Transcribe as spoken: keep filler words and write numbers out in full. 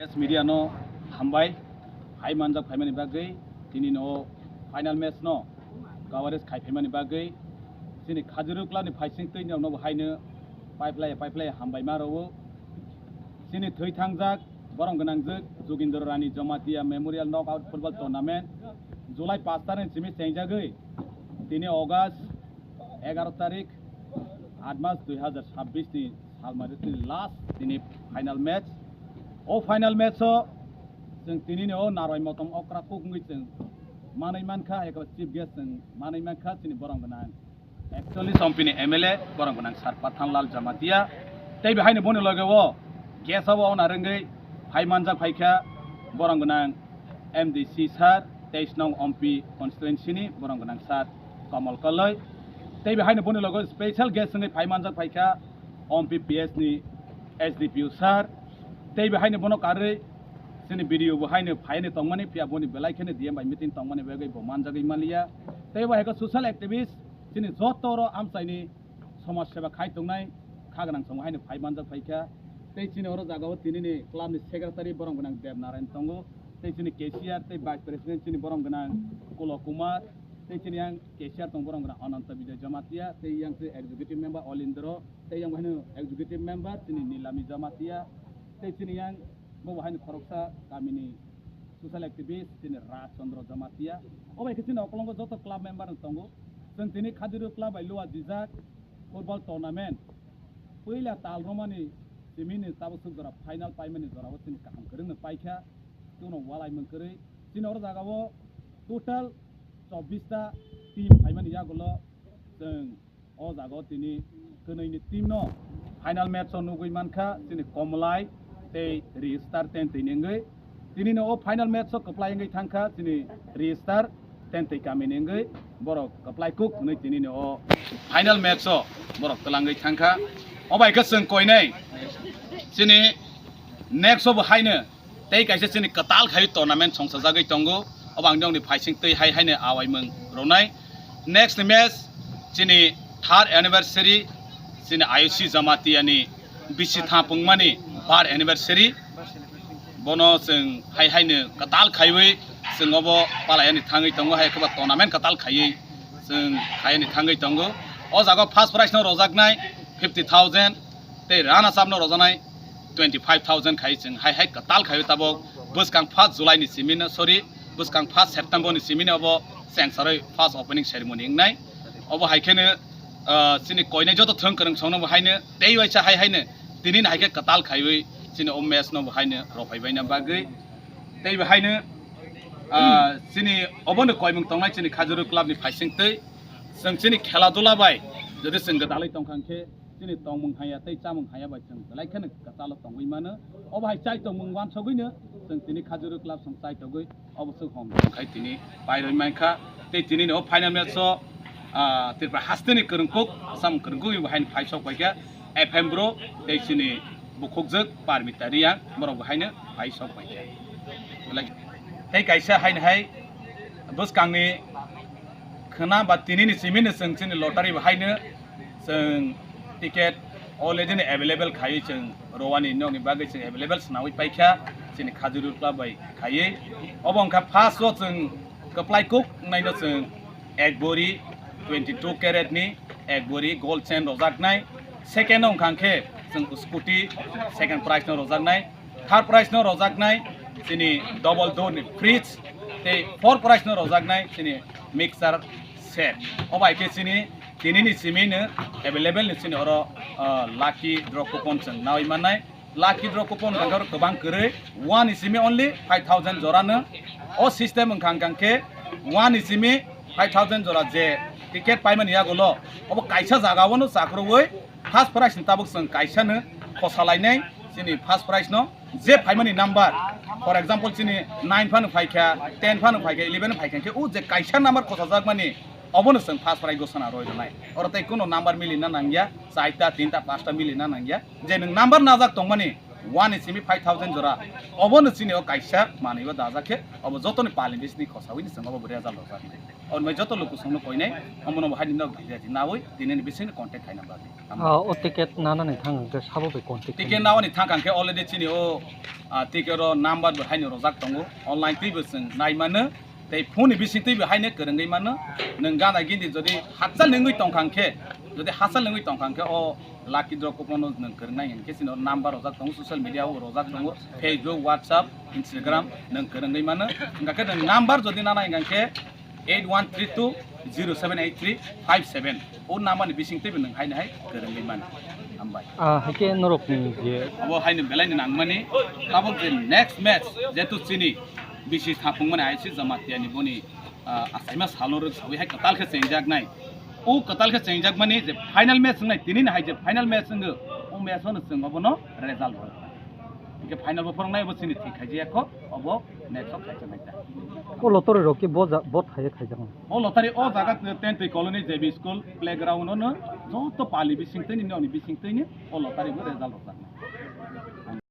Yes, media no hambai, hai manjak phaimani bagwi, tini no final match no coverage khai phaimani bagwi, chini Khajuru club ni phaising twi no bo haino pipeline pipeline hambai ma rwo. Chini thwi thangjak, borom gwnangjak, Jogindra Rani Jamatia Memorial Knockout Football Tournament, July paanch tarik ni simi chengjagwi, tini August egaro tarik, aat mas dui hazar chabbish ni salmari tini last tini final match. O final match o chwng tini ni o narwai motom okra kuk wngwi chwng manwi mankha, eko chief guest chwng manwi mankha chini borom gwnang actually Sompini M L A borom gwnang Sir Pathanlal Jamatia. Tei behaino boni loge o guest abo ona rwngwi phai manjak phaikha borom gwnang M D C sir, teis nong Ompi constituency ni borom gwnang sir Kamal Kalai. Tei behaino boni logo special guest wngwi phai manjak phaikha Ompi P S ni S D P O sir. Tei behaino bono karwi chini B D O bo haino phaini tongmani, phiya boni belai kheno D M bai meeting tongmani bagwi bo manjagwi manliya. Tei bo haikhe social activist, chini joto oro amchaini somaj seba khai tongnai kha gwnang chwng haino phai manjak phaikha. Tei chini oro jagao tinini club ni secretary borom gwnang Dev Narayan tongo. Tei chini cashier tei vice president chini borom gwnang Kulo Kumar. Tei chini yang cashier tong borom gwnang Ananta Bijoy Jamatia. Tei yang se executive member Olindro. Tei yang haino executive member chini Nilami Jamatia. Tei chini yang bo haino khoroksa kamini social activist chini Raj Chandra Jamatia. O bai khe chini okolongo joto club member rok tongo. Chwng tini Khajuru club bai lua dijak football tournament. Puila tal romani simi ni tabuk swk jora final paimani jorao chini kaham kwrwngno paikha. Chwngno walai mung kwrwi. Chini oro jagao total chobbish ta team phaimani yagulo chwng o jaga o tini kwnwi ni team no final match o nugwi mankha chini Komlai tei Register ten twi ni wngwi. Tini no o final match o kwplai wngwi thangkha chini Register ten twi kami ni wngwi borok kwplai kuk hwnwi tini no o final match o borok twlangwi thangkha. O bai khe chwng koinai chini next o bo haino tei kaisa chini kwtal khai tournament songsajagwi tongo. Obo ang nokni phaising twi hai haino awaimung rwnai. Next ni match chini third anniversary chini I O C Jamatia ni bisi thapungmani birth anniversary. Bono chwng hai haino kwtal khaiwi chwng obo palayani thangwi tongo, hai kheba tournament kwtal khaiwi chwng khaiyani thangwi tongo. O jaga first prize no rojaknai fifty thousand tei runners up no rojaknai twenty five thousand khai chwng hai hai kwtal khai tabok bwskang first July ni simi no, sorry, bwskang first September ni simi no obo chengsarai first opening ceremony wngnai. Obo hai kheno, ah, chini koinai joto thwng kwrwng song no bo haino tei waisa hai haino tini ni hai khe kwtal khaiwi chini o match no bo haino rophai baina bagwi tei bo haino, ah, chini obo no koimung tongnai chini Khajuru club ni phaising twi chwng chini khela dula bai jodi chwng gwdalwi tongkha khe chini tongmung haya tei chamung haya bai chwng belai kheno kwchalo tongwi mano. Obo hai chai tongmung wansogwino chwng tini Khajuru club song chai togwi obo swk hom khai tini pairwi mankha. Tei tini ni o final match o, ah, Tripura hasteni kwrwngkuk, Assam kwrwngkuk bo haino phai sok paikha F M Bro tei chini bukhukjwk Parmita Reang borok bo haino phai sok paikha. Belai tei kaisa haino hai bwskangni khwna ba tini ni simi ni chwng chini lottery bo haino chwng ticket already ni available khaiwi chwng rowani nokni bagwi chwng available swnawi paikha chini Khajuru club bai khaiwi. Obo wngkha first o chwng kwplai kuk wngnaino chwng ek bori twenty two carat ni ek bori gold chain rojaknai. Second o wngkha khe chwng scooty second prize no rojaknai. Third prize no rojaknai chini double door ni fridge, tei fourth prize no rojaknai chini mixer set. O bai khe chini tini ni simi no available ni chini oro, ah, lucky draw coupon chwng nawi mannai. Lucky draw coupon wngkha oro kwbang kwrwi, one ni simi only five thousand jora no. O system wngkha wngkha khe one ni simi five thousand jora je ticket paimani yagulo obo kaisa jaga o no chakrwui first prize ni tabuk chwng kaisa no khosa lainai chini first prize no. Je phaimani number, for example, chini nine phano phaikha, ten phano phaikha, eleven phaikha, khe o je kaisa number khosajakmani, obono chwng first prize gosana roi rwnai. Oro tei kuno number milina nangya, chaita, tinta, pasta milina nangya. Je nwng number najak tongmani, One ni simi five thousand jora. Obo no chini o kaisa manwi o dajak khe, obo joto ni pali bisni khosawi ni chwng obo bo result rojak nai. Omo joto luku songno koinai, omo no bo hai ni nok gidi gidi nawi, tini ni bising ni contact khaina bagwi. Ah, o ticket nana ni thang hwnkhe sabo bai contact Ticket khaina. Nao ni thang khe already chini o, ah, ticket o number bo hai ni rojak tongo, online twi bo chwng nai mano. Tei phone ni bising twi bo haino kwrwngwi mano. Nwng gana gindi jodi hachal nungwi tongkha khe, jodi hachal nungwi tongkha khe o lucky draw coupon no nwng kwrwngnai hinkhe chini o number rojak tongo, social media o rojak tongo, Facebook, WhatsApp, Instagram nwng kwrwngwi mano. Hingkha khe nwng number jodi nana hingkha khe eight one three two zero seven eight three five seven. O number ni bising twi bo nwng haino hai kwrwngwi mano. Hambai. Ah, haikhe norok ni je Abo haino belai ni nangmani. Tabuk je next match jetu chini bisi thapung mani aisi Jamatia ni boni, ah, achaima salo rwk sawi hai kwtal khe chengjaknai. O kwtal khe chengjakmani je final match wngnai, tini ni hai je final match wngo, o match o no chwng obono result rwknai. Hingkhe final bo phwrwngnai obo chini thik khaijaya kho, obo next o khaijak nai ta. O lottery rok ki bo ja-, bo thaiye khaijak nai? O lottery o jaga Tentwi Colony J B School playground o no joto pali bising twi ni, nini bising twi ni o lottery bo result rwknai.